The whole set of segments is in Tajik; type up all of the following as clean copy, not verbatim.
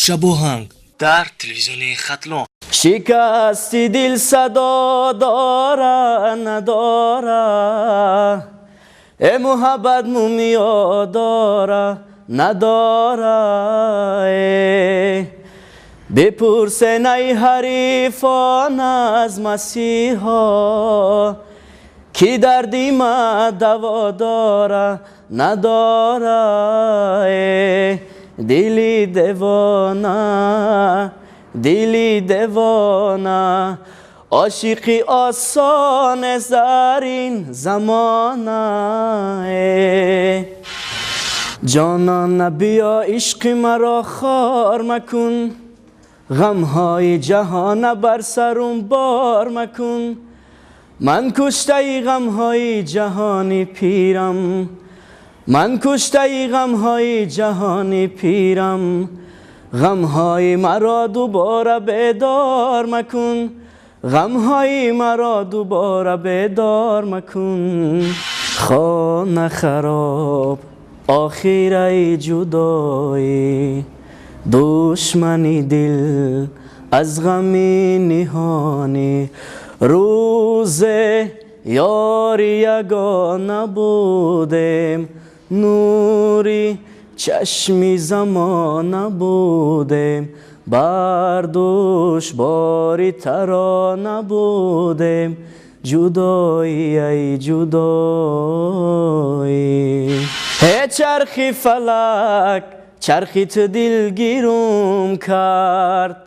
Шабоҳанг дар телевизиони Хатлон. Шикасти дил садо дора надора, э муҳаббат мумиё дора надора. Э бипурсенай ҳарифон аз масиҳо, ки дарди ма даво дора надора. Э дили девона, дили девона, ошиқи осон зарин замона. Э ҷонона, биё, ишқи маро хор макун, ғамҳои ҷаҳона бар сарум бор макун. Ман куштаи ғамҳои ҷаҳони пирам, ман куштаи ғамҳои ҷаҳони пирам, ғамҳои маро дубора бедор макун, ғамҳои маро дубора бедор макун. Хона хароб охираи ҷудоӣ, душмани дил аз ғами ниҳонӣ. Рӯзе ёри ягона будем, нури чашми замона будем, бар дӯш бори тарона будем. Ҷудоӣ, ай ҷудоӣ. Ҳе чархи фалак, чархи ту дилгирум кард,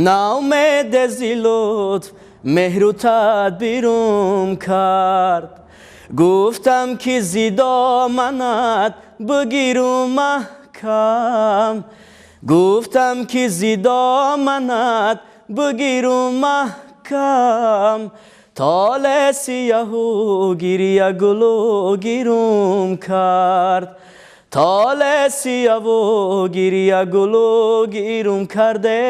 наумеде зи лутф меҳру тадбирум кард. Гуфтам ки зи доманат бигиру маҳкам, гуфтам ки зи доманат бигиру маҳкам, толе сияҳу гирия гулу гирум кард, толе сияву гирия гулу гирум карде.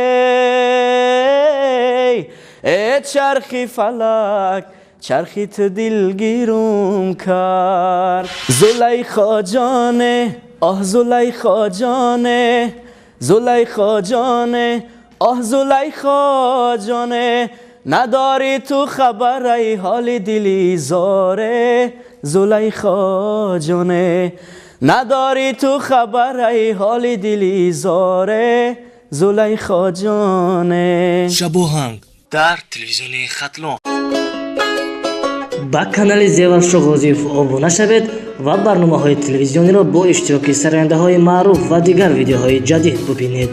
Э чархи фалак, чархи ту дилгирум кард. Зулайхо ҷоне, оҳ, Зулайхо ҷоне, Зулайхо ҷоне, оҳ, Зулайхо ҷоне, надорӣ ту хабараи ҳоли дили зоре, Зулайхо ҷоне, надорӣ ту хабараи ҳоли дили зоре, Зулайхо ҷоне. Шабоҳанг дар телевизиони Хатлон. Ба канали Зевар Шоғозиев обуна шавед ва барномаҳои телевизиониро бо иштироки сарояндаҳои маъруф ва дигар видеоҳои ҷадид бубинед.